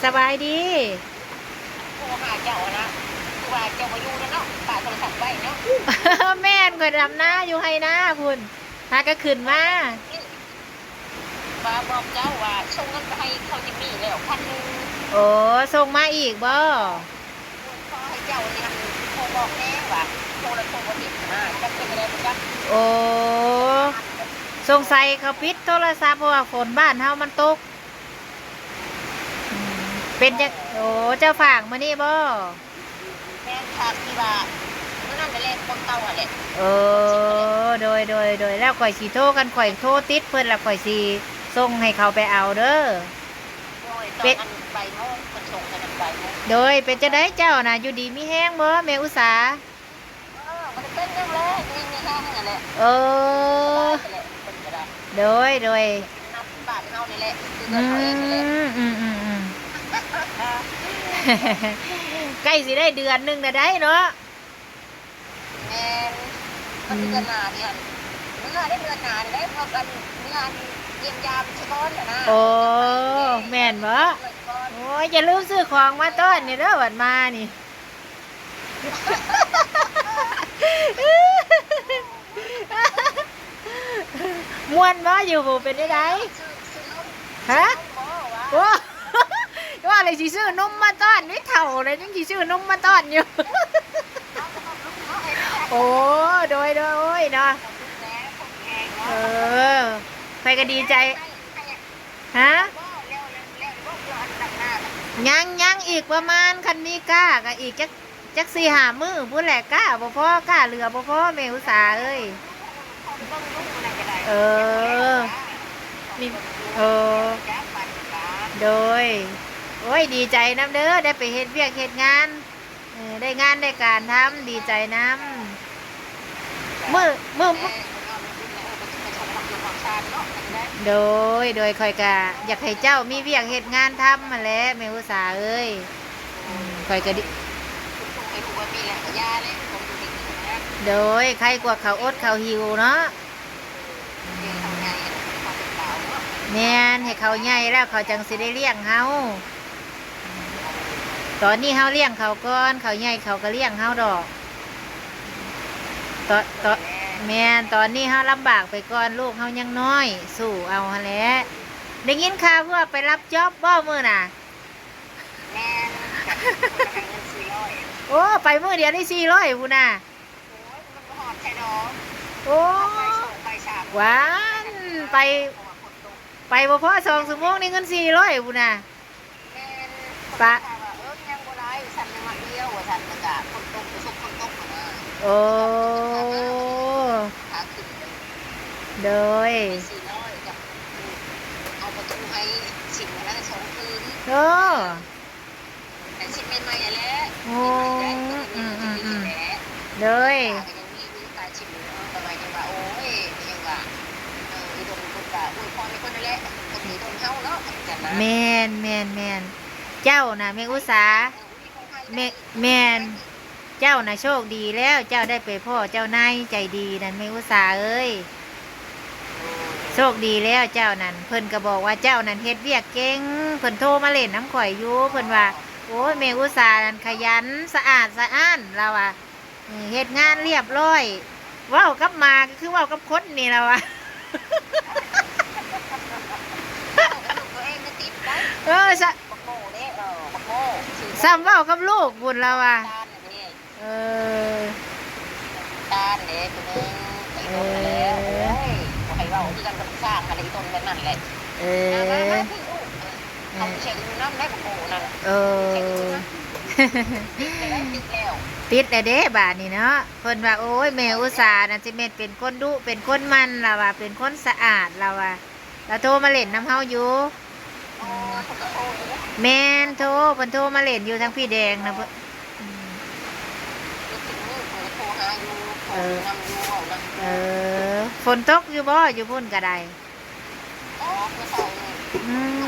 ສະບາຍດີ. ໂທຫາເຈົ້າຫັ້ນນະ ຄືວ່າເຈົ້າບໍ່ຢູ່ແລ້ວເນາະ ປະໂທລະສັບໄວ້ເນາະ. ແມ່ນ ຂ້ອຍດຳນາຢູ່ໄຮ່ນາພຸ້ນ ຫາກະຂຶ້ນມາ ວ່າບອກເຈົ້າວ່າສົ່ງເງິນໄປໃຫ້ເຂົາຈິມມີແລ້ວພັນໜຶ່ງ. ໂອ້ ສົ່ງມາອີກບໍ? ຂໍໃຫ້ເຈົ້ານີ້ຫັ້ນ ໂທບອກແດ່ວ່າໂທລະ ໂທບໍ່ຕິດຫັ້ນນະ ຈັກເປັນຈັ່ງໃດບໍ່ຈັກ. ໂອ້ ສົງໄສເຂົາປິດໂທລະສັບ ເພາະວ່າຝົນບ້ານເຮົາມັນຕົກ. ອືມ ເປັນຈັ່ງ ໂອ້ ເຈົ້າຝາກມື້ນີ້ບໍ? ແມ່ນ ຝາກທີ່ວ່າມື້ນັ້ນແຫຼະ ຄົນເກົ່າຫັ້ນແຫຼະ. ເອີ ໂດຍ ໂດຍ ໂດຍ ແລ້ວຂ້ອຍຊິໂທ ຄັນຂ້ອຍໂທຕິດເພິ່ນລະ ຂ້ອຍຊິສົ່ງໃຫ້ເຂົາໄປເອົາເດີ. ໂດຍ ຕອນນັ້ນບ່າຍໂມງ ເພິ່ນສົ່ງຕອນນັ້ນບ່າຍໂມງ. ໂດຍ ເປັນຈັ່ງໃດເຈົ້ານະ ຢູ່ດີມີແຮງບໍ່ ແມ່ອຸດສາ? ເອີ ບໍ່ໄດ້ເປັນຫຍັງແຫຼະ ດີມີແຮງຫັ້ນແຫຼະ. ເອີ ສະບາຍແຫຼະ ເພິ່ນກໍໄດ້. ໂດຍ ໂດຍ ບ້ານເຮົານີ້ແຫຼະ ຄືເຮືອນເຮົາເອງນີ້ແຫຼະ. ອືມ ອືມ ອືມ ອືມ ໃກ້ຊິໄດ້ເດືອນໜຶ່ງນະໄດ໋ເນາະ. ແມ່ນ ອືມ ເດືອນໜ້ານີ້ ເມືອໄດ້ເດືອນໜ້ານີ້ແຫຼະ ເມືອກັນ ເມືອຢ້ຽມຢາມຊະກ່ອນຫັ້ນນະ. ໂອ້ ແມ່ນບໍ? ໂອ້ຍ ຢ່າລືມຊື້ຂອງມາຕ້ອນນີ້ເດີ ບັດມານີ້. ມ່ວນບໍ່ຢູ່ ເປັນຈັ່ງໃດ? ຮະ? ໂອ້ ວ່າແລ້ວຊິຊື້ນົມມາຕ້ອນນີ້ ເຖົ້າແລ້ວຍັງຊິຊື້ນົມມາຕ້ອນຢູ່. ໂອ້ ໂດຍ ໂດຍ ໂອ້ຍເນາະ. ເອີ ຂ້ອຍກໍດີໃຈ. ຮະ? ຍັງ ຍັງອີກປະມານ ຄັນມີກ້າກໍອີກຈັກ ຈັກສີ່ຫ້າມື້ພຸ້ນແຫຼະ ກ້າບໍ່ພໍ ກ້າເຫຼືອບໍ່ພໍ ແມ່ອຸດສາເອີຍ. ເອີ ນີ້ ເອີ ໂດຍ ໂອ້ຍ ດີໃຈນຳເດີ ໄດ້ໄປເຮັດວຽກເຮັດງານ. ເອີ ໄດ້ງານໄດ້ການທຳ ດີໃຈນຳ. ມື້ ມື້ ໂດຍ ໂດຍ ຂ້ອຍກະຢາກໃຫ້ເຈົ້າມີວຽກເຮັດງານທຳຫັ້ນແຫຼະ ແມ່ອຸດສາເອີຍ. ອືມ ຂ້ອຍກະດີ ໂດຍ ໄຄກວ່າເຂົາອົດເຂົາຫິວເນາະ. ແມ່ນ ໃຫ້ເຂົາໃຫຍ່ແລ້ວເຂົາຈັ່ງຊິໄດ້ລ້ຽງເຮົາ. ຕອນນີ້ເຮົາລ້ຽງເຂົາກ່ອນ ເຂົາໃຫຍ່ເຂົາກໍລ້ຽງເຮົາດອກ. ຕອນ ຕອນ ແມ່ນ ຕອນນີ້ເຮົາລຳບາກໄປກ່ອນ ລູກເຮົາຍັງນ້ອຍ ສູ້ເອົາຫັ້ນແຫຼະ. ໄດ້ຍິນຂ່າວວ່າໄປຮັບຈ໊ອບບໍ່ມື້ນະ? ແມ່ນ ໂອ້ ໄປມື້ດຽວໄດ້ສີ່ຮ້ອຍພຸ້ນນະ. ໂອ້ຍ ມັນບໍ່ຮອດໃສດອກ. ໂອ້ ວານ ໄປ ໄປບໍ່ພໍສອງຊົ່ວໂມງ ໄດ້ເງິນສີ່ຮ້ອຍພຸ້ນນະ. ແມ່ນ ປະ ເພິ່ນວ່າ ເອີ ຍັງບໍ່ໄດ້ ວ່າຊັ້ນ ຍັງມາດຽວ ວ່າຊັ້ນ ແລ້ວກະຝົນຕົກ ປະສົບຝົນຕົກຫັ້ນນະ. ໂອ້ ຂາຂຶ້ນເລີຍ ໂດຍ ສີ່ຮ້ອຍກັບ ເອົາປະຕູໃຫ້ຊິງອັນນັ້ນສອງຄືນ. ໂອ້ ໃຫ້ຊິງໃໝ່ໆຫັ້ນແຫຼະ. ໂອ້ ອືມໆໆ ໂດຍ ແມ່ນ ແມ່ນ ແມ່ນ ເຈົ້ານະ ແມ່ອຸດສາ ແມ່ ແມ່ນ ເຈົ້ານະໂຊກດີແລ້ວ ເຈົ້າໄດ້ໄປພໍ້ເຈົ້ານາຍໃຈດີນັ້ນ ແມ່ອຸດສາເອີຍ ໂຊກດີແລ້ວເຈົ້ານັ້ນ. ເພິ່ນກໍບອກວ່າເຈົ້ານັ້ນເຮັດວຽກເກັ່ງ ເພິ່ນໂທມາຫຼິ້ນນຳຂ້ອຍຢູ່ ເພິ່ນວ່າ ໂອ້ຍ ແມ່ອຸດສານັ້ນຂະຫຍັນ ສະອາດສະອ້ານ ລາວວ່າ. ເຮັດງານລຽບລ້ອຍ ເວົ້າກັບໝາກໍຄືເວົ້າກັບຄົນນີ້ລະວ່າ. ເອີ ສະ ສ່ຳເວົ້າກັບລູກພຸ້ນລະວ່າ. ເອີ ຕານເດ້ ເອີ ໂອ້ຍ ບໍ່ໃຫ້ເວົ້າຄືກັນກັບຊ່າງຫັ້ນແຫຼະ ອີ່ຕົນແບບນັ້ນແຫຼະ. ເອີ ເຂົາຊິເຊັກຢູ່ນຳໄດ້ ບັກໂອ້ນັ້ນ. ເອີ ຕິດແລ້ວ ຕິດແລ້ວເດ້ບາດນີ້ເນາະ. ເພິ່ນວ່າ ໂອ້ຍ ແມ່ອຸດສານະ ຊິແມ່ນເປັນຄົນດຸ ເປັນຄົນໝັ່ນ ລາວວ່າ ເປັນຄົນສະອາດ ລາວວ່າ ລາວໂທມາຫຼິ້ນນຳເຮົາຢູ່. ແມ່ນ ໂທ ເພິ່ນໂທມາຫຼິ້ນຢູ່ທາງພີ່ແດງນະ ເພິ່ນ ເອີ ຝົນຕົກຢູ່ບໍ່ ຢູ່ພຸ້ນກະໄດ້? ອືມ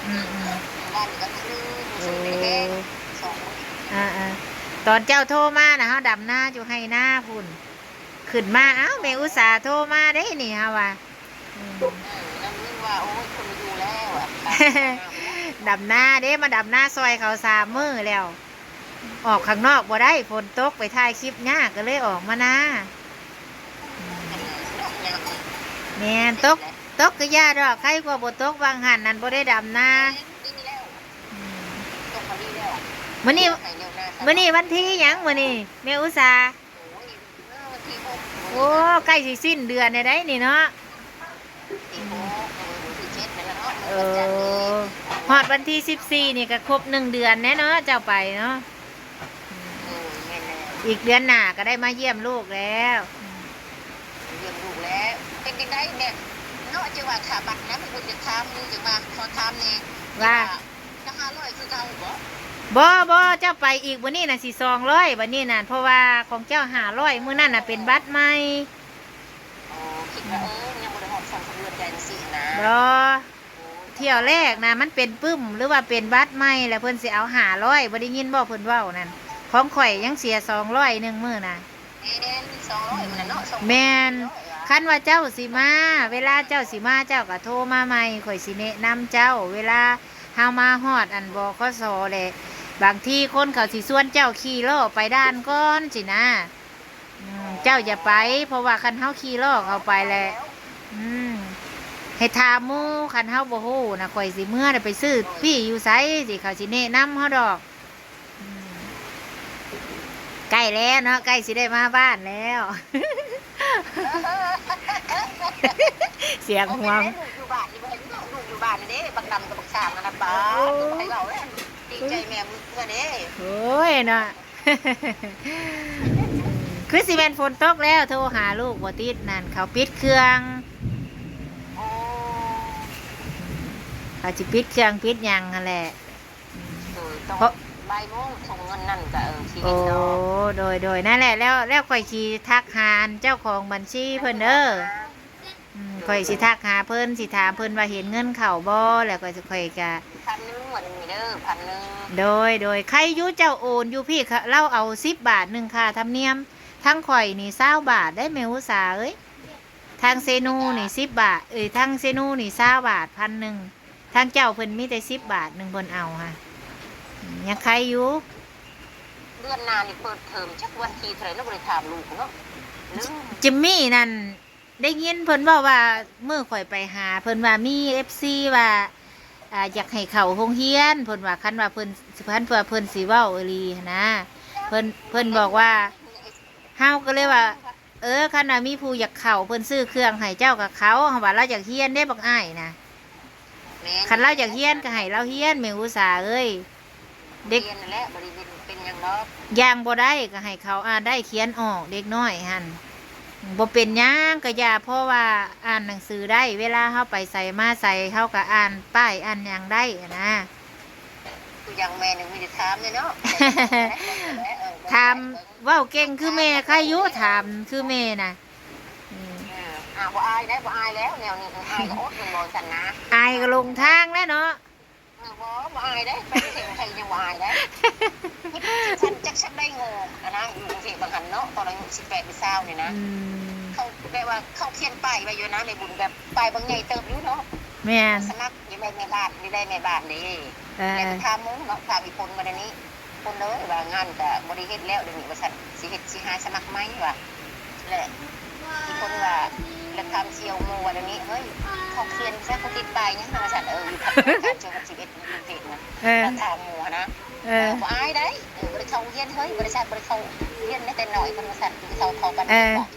ອືມ ອືມ ເອີ ຕອນເຈົ້າໂທມານະ ເຮົາດຳນາຢູ່ໄຮ່ນາພຸ້ນ ຂຶ້ນມາ ອ້າວ ແມ່ອຸດສາໂທມາເດ້ນີ້ ເຮົາວ່າ ອືມ ເອີ ແລ້ວເພິ່ນວ່າ ໂອ້ຍ ຄົນຢູ່ແລ້ວ ອະ ດຳນາເດ້ ມາດຳນາຊ່ອຍເຂົາສາມມື້ແລ້ວ ອອກຂ້າງນອກບໍ່ໄດ້ ຝົນຕົກ ໄປຖ່າຍຄລິບຍາກ ກໍເລີຍອອກມານາ. ແມ່ນ ຕົກ ຕົກກໍຢ່າດອກ ໄຄກວ່າບໍ່ຕົກ ວ່າງຫັ້ນນັ້ນບໍ່ໄດ້ດຳນາ. ອືມ ມື້ນີ້ ມື້ນີ້ວັນທີຫຍັງ ມື້ນີ້ ແມ່ອຸສາ? ໂອ້ ໃກ້ຊິສິ້ນເດືອນແລ້ວໃດ໋ນີ້ເນາະ. ເອີ ຮອດວັນທີສິບສີ່ນີ້ກໍຄົບໜຶ່ງເດືອນແລ້ວເນາະ ເຈົ້າໄປເນາະ. ອີກເດືອນໜ້າກໍໄດ້ມາຢ້ຽມລູກແລ້ວ. ຢ້ຽມລູກແລ້ວ ເປັນຈັ່ງໃດແບບເນາະ ຈັ່ງວ່າຄ່າບັດນະ ເພິ່ນຢາກຖາມຢູ່ ຈັ່ງວ່າຂໍຖາມແດ່ ວ່າ ຈະຫ້າຮ້ອຍຄືເກົ່າບໍ່? ບໍ່ ບໍ່ ເຈົ້າໄປອີກ ມື້ນີ້ນະຊິສອງຮ້ອຍ ບັດນີ້ນະ ເພາະວ່າຂອງເຈົ້າຫ້າຮ້ອຍ ມື້ນັ້ນນະເປັນບັດໃໝ່. ອໍ ຄິດວ່າ ອືມ ເອີ ຍັງບໍ່ໄດ້ຮອດສອງສາມເດືອນໃດຈັ່ງຊີ້ນະ. ບໍ່ ໂອ້ ຖ້ຽວແລກນະ ມັນເປັນປຶ້ມ ຫຼືວ່າເປັນບັດໃໝ່ ແລ້ວເພິ່ນຊິເອົາຫ້າຮ້ອຍ ບໍ່ໄດ້ຍິນບໍ່ເພິ່ນເວົ້ານັ້ນ? ຂອງຂ້ອຍຍັງເສຍສອງຮ້ອຍໜຶ່ງມື້ນະ. ແມ່ນ ສອງຮ້ອຍ ມື້ນັ້ນເນາະ ສອງຮ້ອຍ ແມ່ນ ສີ່ຮ້ອຍ ວ່າ ຄັນວ່າເຈົ້າຊິມາ ເວລາເຈົ້າຊິມາ ເຈົ້າກໍໂທມາໃໝ່ ຂ້ອຍຊິແນະນຳເຈົ້າ ເວລາເຮົາມາຮອດ ອັນ ບຂສ ແຫຼະ ບາງທີຄົນເຂົາຊິຊວນເຈົ້າຂີ່ລໍ້ໄປດ່ານກ່ອນຊີ້ນະ. ອືມ ເຈົ້າຢ່າໄປ ເພາະວ່າຄັນເຮົາຂີ່ລໍ້ເຂົ້າໄປແຫຼະ ອືມ ໃຫ້ຖາມໝູ່ ຄັນເຮົາບໍ່ຮູ້ນະ ຂ້ອຍຊິເມືອໄດ້ໄປຊື້ປີ້ຢູ່ໃສ ຊິ ເຂົາຊິແນະນຳເຮົາດອກ. ອືມ ໃກ້ແລ້ວເນາະ ໃກ້ຊິໄດ້ມາບ້ານແລ້ວ. ສຽງຫົວ ລູກຢູ່ບ້ານນີ້ ບໍ່ເຫັນເນາະ ລູກຢູ່ບ້ານນີ້ເດ້ ບັກດຳກັບບັກສາງຫັ້ນນະ ປ້າ ໂອ້ ບໍ່ໃຫ້ເວົ້າເດ້ ເກງໃຈແມ່ເມືອເດ້. ໂອ້ຍເນາະ ຄືຊິແມ່ນຝົນຕົກແລ້ວ ໂທຫາລູກບໍ່ຕິດນັ້ນ ເຂົາປິດເຄື່ອງ. ໂອ້ ເຂົາຊິປິດເຄື່ອງປິດຫຍັງຫັ້ນແຫຼະ. ໂດຍ ຕ້ອງ ເພາະ ບ່າຍໂມງສົ່ງເງິນນັ້ນກະ ເອີ ຊີວິດເນາະ. ໂອ້ ໂດຍ ໂດຍ ນັ້ນແຫຼະ ແລ້ວ ແລ້ວຂ້ອຍຊິທັກຫາອັນເຈົ້າຂອງບັນຊີເພິ່ນເດີ. ອືມ ຂ້ອຍຊິທັກຫາເພິ່ນ ຊິຖາມເພິ່ນວ່າເຫັນເງິນເຂົ້າບໍ່ ແລ້ວກໍຂ້ອຍກະ ພັນໜຶ່ງ ວ່ານີ້ເດີ ພັນໜຶ່ງ. ໂດຍ ໂດຍ ໃຄຢູ່ເຈົ້າໂອນຢູ່ພີ້ ລາວເອົາສິບບາດໜຶ່ງຄ່າທຳນຽມ ທາງຂ້ອຍນີ້ຊາວບາດໄດ໋ ແມ່ອຸສາເອີຍ. ທາງເຊນູນີ້ສິບບາດ ເອີຍ ທາງເຊນູນີ້ຊາວບາດ ພັນໜຶ່ງ. ທາງເຈົ້າເພິ່ນມີແຕ່ສິບບາດໜຶ່ງ ເພິ່ນເອົາຫັ້ນ ອືມ ຍັງໄຄຢູ່. ເດືອນໜ້ານີ້ເປີດເທີມ ຈັກວັນທີເທົ່າໃດເນາະ ບໍ່ໄດ້ຖາມລູກເນາະ ລືມ. ຈິມມີນັ້ນ ໄດ້ຍິນເພິ່ນເວົ້າວ່າ ມື້ຂ້ອຍໄປຫາ ເພິ່ນວ່າມີເອັຟຊີວ່າ ອ່າ ຢາກໃຫ້ເຂົ້າໂຮງຮຽນ ເພິ່ນວ່າ ຄັນວ່າເພິ່ນ ຄັນວ່າເພິ່ນຊິເວົ້າອີ່ຫຼີຫັ້ນນະ ເພິ່ນ ເພິ່ນບອກວ່າ ເຮົາກໍເລີຍວ່າ ເອີ ຄັນວ່າມີຜູ້ຢາກເຂົ້າ ເພິ່ນຊື້ເຄື່ອງໃຫ້ເຈົ້າກໍເຂົ້າ ເຮົາວ່າລາວຢາກຮຽນເດ້ ບັກອ້າຍນະ. ແມ່ນ ຄັນລາວຢາກຮຽນກໍໃຫ້ລາວຮຽນ ແມ່ອຸສາເອີຍ. ເດັກຮຽນນັ້ນແຫຼະ ບໍ່ໄດ້ເປັນ ເປັນຫຍັງດອກ ຢ່າງບໍ່ໄດ້ກໍໃຫ້ເຂົາອ່ານໄດ້ຂຽນອອກ ເດັກນ້ອຍຫັ້ນ ບໍ່ເປັນຫຍັງກໍຢ່າ ເພາະວ່າອ່ານໜັງສືໄດ້ ເວລາເຮົາໄປໃສມາໃສ ເຮົາກໍອ່ານປ້າຍອ່ານຫຍັງໄດ້ຫັ້ນນະ. ຄືຢ່າງແມ່ນີ້ມີແຕ່ຖາມເດ້ເນາະ ເອີ ຖາມ ເວົ້າເກັ່ງຄືແມ່ ໃຄຢູ່ ຖາມຄືແມ່ນະ. ອືມ ເອີ ອ່າ ບໍ່ອາຍໄດ໋ ບໍ່ອາຍແລ້ວແນວນີ້ ເອີ ອາຍກໍອົດ ແມ່ນບໍ່? ຊັ້ນນະ ອາຍກໍຫຼົງທາງແລ້ວເນາະ. ເອີ ບໍ່ ບໍ່ອາຍເດ້ ໄປກຸງເທບໃຜຍັງບໍ່ອາຍເດ້. ຄັນຈັກ ຈັກໄດ້ໂງ່ຫັ້ນນະ ຢູ່ກຸງເທບບາງຫັ້ນເນາະ ຕອນອາຍຸສິບແປດ ຫຼື ຊາວນີ້ນະ ອືມ ເຂົາແບບວ່າເຂົາຂຽນປ້າຍໄວ້ຢູ່ນະ ແມ່ບຸນ ແບບປ້າຍບາງໃຫຍ່ເຕີບຢູ່ເນາະ. ແມ່ນ ສະໝັກ ຢາກໄດ້ແມ່ບ້ານ ຢາກໄດ້ແມ່ບ້ານເດ້ ເອີ ແລ້ວກໍຖາມໝູ່ເນາະ ຖາມອີ່ພົນວ່າແນວນີ້ ຄົນເດີ ວ່າງານກະບໍ່ໄດ້ເຮັດແລ້ວດຽວນີ້ວ່າຊັ້ນ ຊິເຮັດ ຊິຫາສະໝັກໃໝ່ວ່າ ແລະ ອີ່ຄົນວ່າ ແລະ ຖາມສ່ຽວໝູ່ວ່າດຽວນີ້ ເຮີ້ຍ ເຂົາຂຽນຊະ ເຂົາຕິດປ້າຍຫຍັງວ່າຊັ້ນ. ເອີ ຢູ່ພັກການຊ່ວງ ສິບເອັດ ຢູ່ເຂດນະ ເອີ ຖາມໝູ່ຫັ້ນນະ ເອີ ເອີ ບໍ່ອາຍໄດ໋ ເອີ ບໍ່ໄດ້ເຂົ້າໂຮງຮຽນເຮີ້ຍ ບໍ່ໄດ້ ບໍ່ໄດ້ເຂົ້າຮຽນແມ້ແຕ່ນ້ອຍ ເພິ່ນວ່າຊັ້ນ ເຂົາເຂົ້າກັນ ເອີ ວ່າ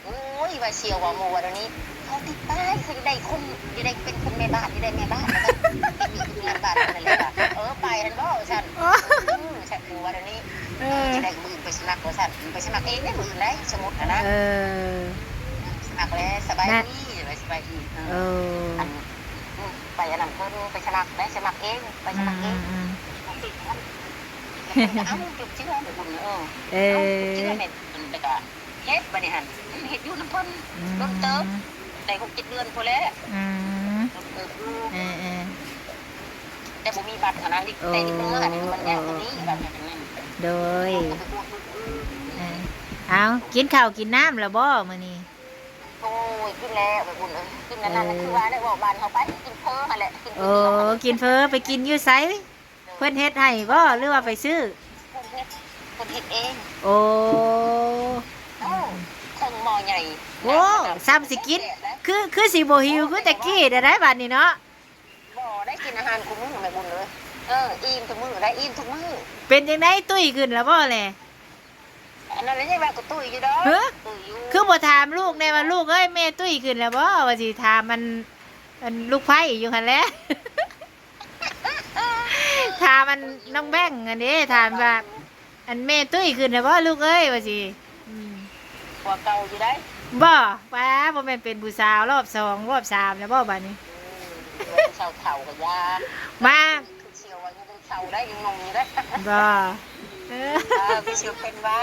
ໂອ້ຍ ວ່າສ່ຽວວ່າໝູ່ວ່າດຽວນີ້ ເຂົາຕິດປ້າຍ ເຂົາຢາກໄດ້ຄົນ ຢາກໄດ້ເປັນຄົນແມ່ບ້ານ ຢາກໄດ້ແມ່ບ້ານ ວ່າຊັ້ນ ເປັນແມ່ບ້ານນັ້ນແຫຼະວ່າ ເອີ ໄປຫັ້ນບໍ່ ວ່າຊັ້ນ. ໂອ້ ອື ຊັ້ນໝູ່ວ່າດຽວນີ້ ເອີ ຊິໄດ້ມື້ອື່ນໄປສະໝັກ ວ່າຊັ້ນ ໄປສະໝັກເອງເດ້ ມື້ອື່ນໄດ໋ ສົມມຸດຫັ້ນນະ ເອີ ສະໝັກແລ້ວ ສະບາຍດີ ສະບາຍດີ ເອີ ເອີ ອັນ ໄປອັນນັ້ນເພິ່ນ ໄປສະໝັກໄດ້ ສະໝັກເອງ ໄປສະໝັກເອງ ອືມ ເອົາຈົບຊິແມ່ນບຸນ ເອີ ເອີ ເອົາຈົບຊິແມ່ນບຸນ ແລ້ວກະ ເຮັດບາດນີ້ຫັ້ນ ເຮັດຢູ່ນຳເພິ່ນ ອືມ ດົນເຕີບ ໄດ້ຫົກເຈັດເດືອນພຸ້ນແຫຼະ ອືມ ດົນເຕີບຢູ່ ເອີໆ ແຕ່ບໍ່ມີບັດຫັ້ນນະ ໂອ້ ແຕ່ເດັກນ້ອຍຫັ້ນມັນຍາກກວ່ານີ້ ໂອ້ ບັດນີ້ ໂດຍ ເອີ ເອົາ ກິນເຂົ້າກິນນ້ຳແລ້ວບໍ່ມື້ນີ້? ໂອ້ຍ ກິນແລ້ວແມ່ບຸນເອີຍ ກິນອັນນັ້ນ ເອີ ຄືວ່າແຫຼະ ເວົ້າບ້ານເຮົາໄປ ກິນເຝີຫັ້ນແຫຼະ ກິນເຝີ ໂອ້ ດຽວ ກິນເຝີ ໄປກິນຢູ່ໃສ? ເພິ່ນເຮັດໃຫ້ບໍ່ ຫຼືວ່າໄປຊື້? ເພິ່ນເຮັດ ເພິ່ນເຮັດເອງ. ໂອ້ ເອີ ເຄິ່ງໝໍ້ໃຫຍ່. ໂອ້ ສ່ຳຊິກິນ ຄື ຄືຊິບໍ່ຫິວຄືແຕ່ກີ້ແລ້ວໄດ໋ບາດນີ້ເນາະ. ບໍ່ໄດ້ກິນອາຫານຄູ່ມື້ແມ່ບຸນເອີຍ. ເອີ ອີ່ມທຸກມື້ໄດ໋ ອີ່ມທຸກມື້. ເປັນຈັ່ງໃດ ຕຸ້ຍຂຶ້ນແລ້ວບໍ່ແລ? ອັນນັ້ນແຫຼະ ຍັງວ່າກໍຕຸ້ຍຢູ່ດອກ. ຮະ? ຕຸ້ຍຢູ່. ຄືບໍ່ຖາມລູກແດ່ວ່າ ລູກເອີຍ ແມ່ຕຸ້ຍຂຶ້ນແລ້ວບໍ່? ວ່າຊິຖາມອັນ ອັນລູກໃພ້ຢູ່ຫັ້ນແຫຼະ. ຖາມອັນນ້ອງແບັງຫັ້ນເດ້ ຖາມວ່າ ອັນແມ່ຕຸ້ຍຂຶ້ນແລ້ວບໍ່ລູກເອີຍ ວ່າຊີ້. ອືມ ກວ່າເກົ່າຢູ່ໄດ໋. ບໍ່ ປ້າ ບໍ່ແມ່ນເປັນຜູ້ສາວລອບສອງລອບສາມແລ້ວບໍ່ບາດນີ້? ອືມ ຜູ້ສາວເຖົ້າກໍຢ່າ ມາ ຄືຊິວ່າຍັງເຖົ້າໄດ໋ ຍັງໜຸ່ມຢູ່ໄດ໋. ບໍ່ ເອີ ອ່າ ຄືຊິເພິ່ນວ່າ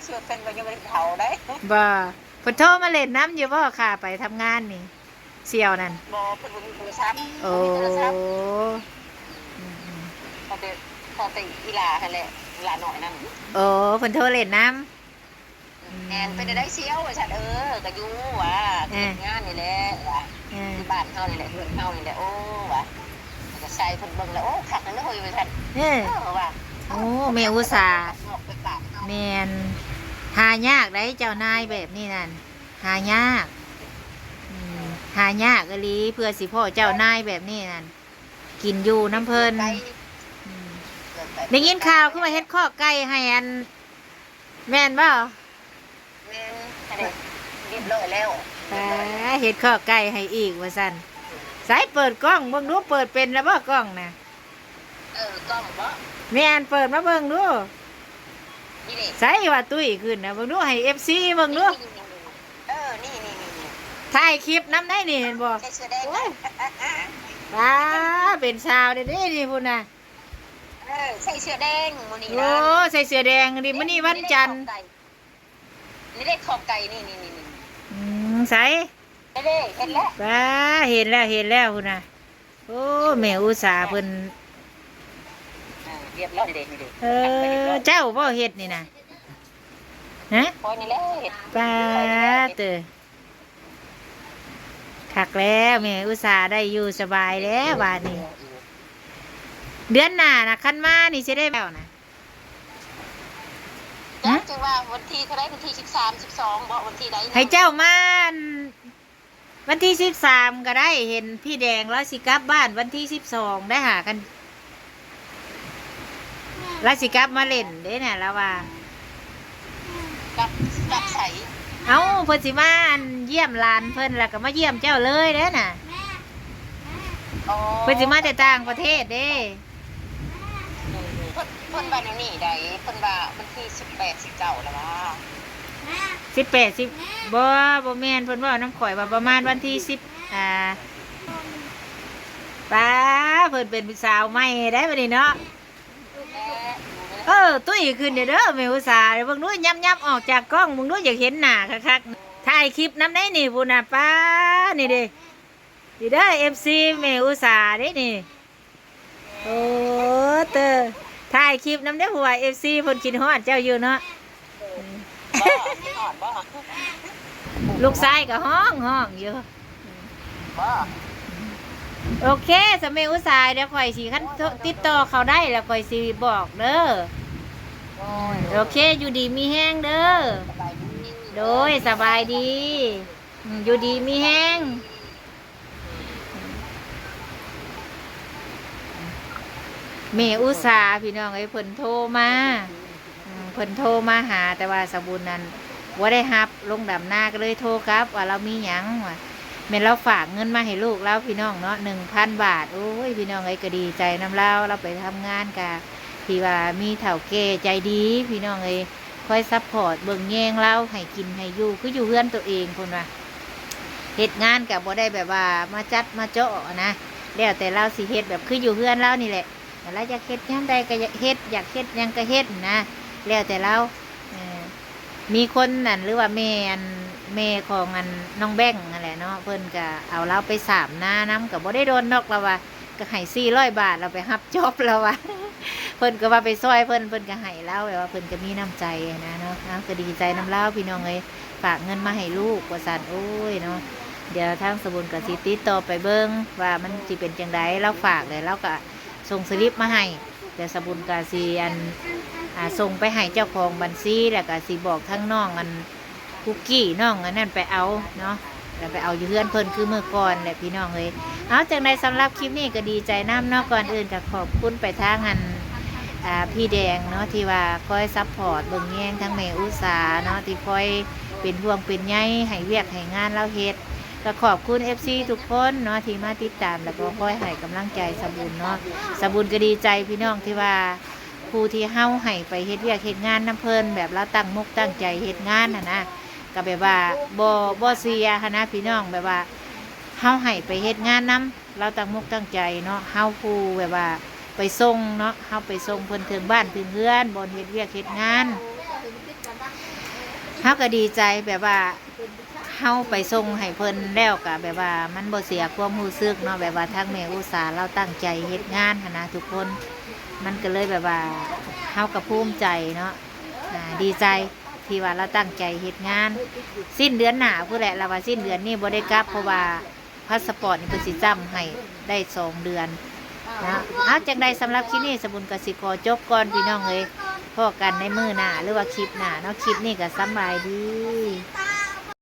ຊິເພິ່ນວ່າຍັງບໍ່ໄດ້ເຖົ້າໄດ໋. ບໍ່ ເພິ່ນໂທມາຫຼິ້ນນຳຢູ່ບໍ່ ຂ້າໄປທຳງານນີ້? ສ່ຽວນັ້ນ. ບໍ່ ເພິ່ນບໍ່ມີໂທລະສັບ. ໂອ້ ບໍ່ມີໂທລະສັບ. ອືມໆ ເຂົາແຕ່ ເຂົາແຕ່ອີຫຼ້າຫັ້ນແຫຼະ ອີຫຼ້ານ້ອຍນັ້ນ. ໂອ້ ເພິ່ນໂທຫຼິ້ນນຳ. ແມ່ນ ເປັນຈັ່ງໃດສ່ຽວ ວ່າຊັ້ນ. ເອີ ກໍຢູ່ວ່າ ເຮັດງານນີ້ແຫຼະວ່າ ເອີ ຢູ່ບ້ານເຮົານີ້ແຫຼະ ເຮືອນເຮົານີ້ແຫຼະ. ໂອ້ ວ່າ ກໍໃສ່ເພິ່ນເບິ່ງແລ້ວ ໂອ້ ຄັກແລ້ວເນາະ ວ່າຊັ້ນ. ເອີ ເອີ ວ່າ ໂອ້ ແມ່ອຸດສາ ແມ່ນ ຫາຍາກໄດ໋ ເຈົ້ານາຍແບບນີ້ນັ້ນ. ຫາຍາກ ອືມ ຫາຍາກອີ່ຫຼີ ເພື່ອຊິພໍ້ເຈົ້ານາຍແບບນີ້ນັ້ນ ກິນຢູ່ນຳເພິ່ນ. ອືມ ໄດ້ຍິນຂ່າວຄືວ່າເຮັດຄອກໄກ່ໃຫ້ອັນ ແມ່ນບໍ່? ແມ່ນ ອັນນີ້ຮຽບຮ້ອຍແລ້ວ. ປາ ຮຽບຮ້ອຍແລ້ວ ເຮັດຄອກໄກ່ໃຫ້ອີກວ່າຊັ້ນ. ໃສ ເປີດກ້ອງເບິ່ງດູ ເປີດເປັນແລ້ວບໍ່ກ້ອງນະ? ເອີ ກ້ອງບໍ? ແມ່ນ ເປີດມາເບິ່ງດູ. ນີ້ເດ້ ໃສວ່າຕຸ້ຍຂຶ້ນນະ ເບິ່ງດູ ໃຫ້ເອັຟຊີເບິ່ງດູ. ນີ້ໆໆ ເອີ ນີ້ໆໆ ຖ່າຍຄລິບນຳໄດ໋ນີ້ ເຫັນບໍ່? ໃສ່ເສື້ອແດງ. ໂອ້ຍ ປ້າ ເປັນສາວແທ້ເດ້ນີ້ພຸ້ນນະ. ເອີ ໃສ່ເສື້ອແດງມື້ນີ້ນະ. ໂອ້ ໃສ່ເສື້ອແດງນີ້ ມື້ນີ້ວັນຈັນ. ນີ້ເດ້ ຄອກໄກ່ ນີ້ໆໆໆ. ອືມ ໃສ? ເດ້ ເຫັນແລ້ວ ປ້າ ເຫັນແລ້ວ ເຫັນແລ້ວພຸ້ນນະ. ໂອ້ ແມ່ອຸດສາເພິ່ນ ອ່າ ຮຽບຮ້ອຍເດ້ ນີ້ເດ້. ເອີ ເຈົ້າບໍ່ເຮັດນີ້ນະ? ຮະ? ຂ້ອຍນີ້ແຫຼະເຮັດ. ປ້າເຕີ ຄັກແລ້ວ ແມ່ອຸດສາໄດ້ຢູ່ສະບາຍແລ້ວບາດນີ້. ເດືອນໜ້ານະ ຄັນມານີ້ຊິໄດ້ແລ້ວນະ. ຮະ? ຈັກວ່າວັນທີເທົ່າໃດ ວັນທີສິບສາມ ສິບສອງບໍ ວັນທີໃດນະ? ໃຫ້ເຈົ້າມາ ອັນ ວັນທີສິບສາມກໍໄດ້ ເຫັນພີ່ແດງລາວຊິກັບບ້ານວັນທີສິບສອງໄດ້ຫາກັນ ລາວຊິກັບມາຫຼິ້ນເດ້ນະ ລາວວ່າ. ກັບ ກັບໃສ? ເອົ້າ ເພິ່ນຊິມາ ອັນ ຢ້ຽມຫຼານເພິ່ນ ແລ້ວກໍມາຢ້ຽມເຈົ້າເລີຍເດ້ນະ. ອໍ ເພິ່ນຊິມາແຕ່ຕ່າງປະເທດເດ້. ເພິ່ນ ເພິ່ນວ່າແນວນີ້ໃດ໋ ເພິ່ນວ່າວັນທີສິບແປດ ສິບເກົ້າແລ້ວວ່າ. ສິບແປດ ສິບ ບໍ່ ບໍ່ແມ່ນ ເພິ່ນເວົ້ານຳຂ້ອຍວ່າປະມານວັນທີສິບ ອ່າ ປ້າ ເພິ່ນເປັນສາວໃໝ່ໄດ໋ບັດນີ້ເນາະ. ເອີ ຕຸ້ຍຂຶ້ນເດີ ແມ່ອຸດສາ ເບິ່ງດູ ຫຍັບໆອອກຈາກກ້ອງ ເບິ່ງດູ ຢາກເຫັນໜ້າຄັກໆ. ຖ່າຍຄລິບນຳໄດ໋ນີ້ ພຸ້ນນະ ປ້າ ນີ້ເດ້ ນີ້ເດີ ເອັຟຊີ ແມ່ອຸດສາເດ້ນີ້. ໂອ້ ເຕີ ຖ່າຍຄລິບນຳເດີ ເພາະວ່າເອັຟຊີເພິ່ນຄິດຮອດເຈົ້າຢູ່ເນາະ. ບໍ່ ບໍ່ ບໍ່ ລູກຊາຍກໍຮ້ອງ ຮ້ອງຢູ່. ບໍ່ ໂອເຄ ສະ ແມ່ອຸດສາ ດຽວຂ້ອຍຊິ ຄັນຕິດຕໍ່ເຂົາໄດ້ແລ້ວຂ້ອຍຊິບອກເດີ. ໂອ້ຍ ໂອເຄ ຢູ່ດີມີແຮງເດີ. ສະບາຍດີ ໂດຍ ສະບາຍດີ. ອືມ ຢູ່ດີມີແຮງ. ແມ່ອຸດສາ ພີ່ນ້ອງເອີຍ ເພິ່ນໂທມາ ອືມ ເພິ່ນໂທມາຫາ ແຕ່ວ່າສາວບຸນນັ້ນບໍ່ໄດ້ຮັບ ລົງດຳນາ ກໍເລີຍໂທກັບວ່າລາວມີຫຍັງ ວ່າແມ່ນລາວຝາກເງິນມາໃຫ້ລູກລາວ ພີ່ນ້ອງເນາະ ໜຶ່ງພັນບາດ. ໂອ້ຍ ພີ່ນ້ອງເອີຍ ກໍດີໃຈນຳລາວ ລາວໄປທຳງານ ກໍທີ່ວ່າມີເຖົ້າແກ່ໃຈດີ ພີ່ນ້ອງເອີຍ ຄອຍຊັບພອດເບິ່ງແຍງລາວ ໃຫ້ກິນໃຫ້ຢູ່ ຄືຢູ່ເຮືອນໂຕເອງ ເພິ່ນວ່າ ເຮັດງານກໍບໍ່ໄດ້ແບບວ່າມາຈັດມາເຈາະນະ ແລ້ວແຕ່ລາວຊິເຮັດ ແບບຄືຢູ່ເຮືອນລາວນີ້ແຫຼະ ລາວຢາກເຮັດຍາມໃດກໍຢາກເຮັດ ຢາກເຮັດຫຍັງກໍເຮັດນະ ແລ້ວແຕ່ລາວ. ເອີ ມີຄົນນັ້ນ ຫຼືວ່າແມ່ ອັນ ແມ່ຂອງ ອັນ ນ້ອງແບັງຫັ້ນແຫຼະເນາະ ເພິ່ນກໍເອົາລາວໄປສາມນານຳ ກໍບໍ່ໄດ້ດົນດອກ ລາວວ່າ ກໍໃຫ້ສີ່ຮ້ອຍບາດ ລາວໄປຮັບຈອບ ລາວວ່າ ເພິ່ນກໍວ່າໄປຊ່ອຍເພິ່ນ ເພິ່ນກໍໃຫ້ລາວ ແບບວ່າເພິ່ນກໍມີນ້ຳໃຈນະເນາະ. ເອົາ ກໍດີໃຈນຳລາວ ພີ່ນ້ອງເອີຍ. ຝາກເງິນມາໃຫ້ລູກວ່າຊັ້ນ. ໂອ້ຍເນາະ ດຽວທາງສະບຸນກໍຊິຕິດຕໍ່ໄປເບິ່ງວ່າມັນຊິເປັນຈັ່ງໃດ. ລາວຝາກແລ້ວ ລາວກໍສົ່ງສະລິບມາໃຫ້ ແລ້ວສະບຸນກໍຊິອັນ ອ່າ ສົ່ງໄປໃຫ້ເຈົ້າຂອງບັນຊີ ແລ້ວກໍຊິບອກທາງນ້ອງອັນ ຄຸກກີ້ ນ້ອງອັນນັ້ນໄປເອົາເນາະ ແລ້ວໄປເອົາຢູ່ເຮືອນເພິ່ນຄືມື້ກ່ອນແຫຼະພີ່ນ້ອງເອີຍ. ເອົາ ຈັ່ງໃດສຳລັບຄລິບນີ້ກໍດີໃຈນຳເນາະ. ກ່ອນອື່ນກໍຂອບຄຸນໄປທາງອັນ ອ່າ ພີ່ແດງເນາະ ທີ່ວ່າຄອຍຊັບພອດເບິ່ງແຍງທັງແມ່ອຸດສາເນາະ ທີ່ຄອຍເປັນຫ່ວງເປັນໃຍໃຫ້ວຽກໃຫ້ງານລາວເຮັດ. ກໍຂອບຄຸນເອັຟຊີທຸກຄົນເນາະ ທີ່ມາຕິດຕາມ ແລ້ວກໍຄອຍໃຫ້ກຳລັງໃຈສະບຸນເນາະ. ສະບຸນກໍດີໃຈພີ່ນ້ອງ ທີ່ວ່າຜູ້ທີ່ເຮົາໃຫ້ໄປເຮັດວຽກເຮັດງານນຳເພິ່ນ ແບບລາວຕັ້ງມົກຕັ້ງໃຈເຮັດງານຫັ້ນນະ ກໍແບບວ່າບໍ່ ບໍ່ເສຍຫັ້ນນະພີ່ນ້ອງ. ແບບວ່າເຮົາໃຫ້ໄປເຮັດງານນຳ ລາວຕັ້ງມົກຕັ້ງໃຈເນາະ ເຮົາຜູ້ແບບວ່າໄປສົ່ງເນາະ ເຮົາໄປສົ່ງເພິ່ນເຖິງບ້ານເຖິງເຮືອນ ບ່ອນເຮັດວຽກເຮັດງານ ເຮົາກໍດີໃຈ. ແບບວ່າເຮົາໄປສົ່ງໃຫ້ເພິ່ນແລ້ວກໍແບບວ່າມັນບໍ່ເສຍຄວາມຮູ້ສຶກເນາະ ແບບວ່າທາງແມ່ອຸດສາລາວຕັ້ງໃຈເຮັດງານຫັ້ນນະທຸກຄົນ. ມັນກໍເລີຍແບບວ່າເຮົາກໍພູມໃຈເນາະ ອ່າ ດີໃຈທີ່ວ່າລາວຕັ້ງໃຈເຮັດງານ. ສິ້ນເດືອນໜ້າພຸ້ນແຫຼະ ລາວວ່າສິ້ນເດືອນນີ້ບໍ່ໄດ້ກັບ ເພາະວ່າ ພາສະປອດນີ້ເພິ່ນຊິຈ້ຳໃຫ້ໄດ້ສອງເດືອນນະ. ເອົາ ຈັ່ງໃດສຳລັບຄລິບນີ້ ສະບຸນກໍຊິຂໍຈົບກ່ອນພີ່ນ້ອງເອີຍ. ພໍ້ກັນໃນມື້ໜ້າ ຫຼືວ່າຄລິບໜ້າເນາະ. ຄລິບນີ້ກໍສຳບາຍ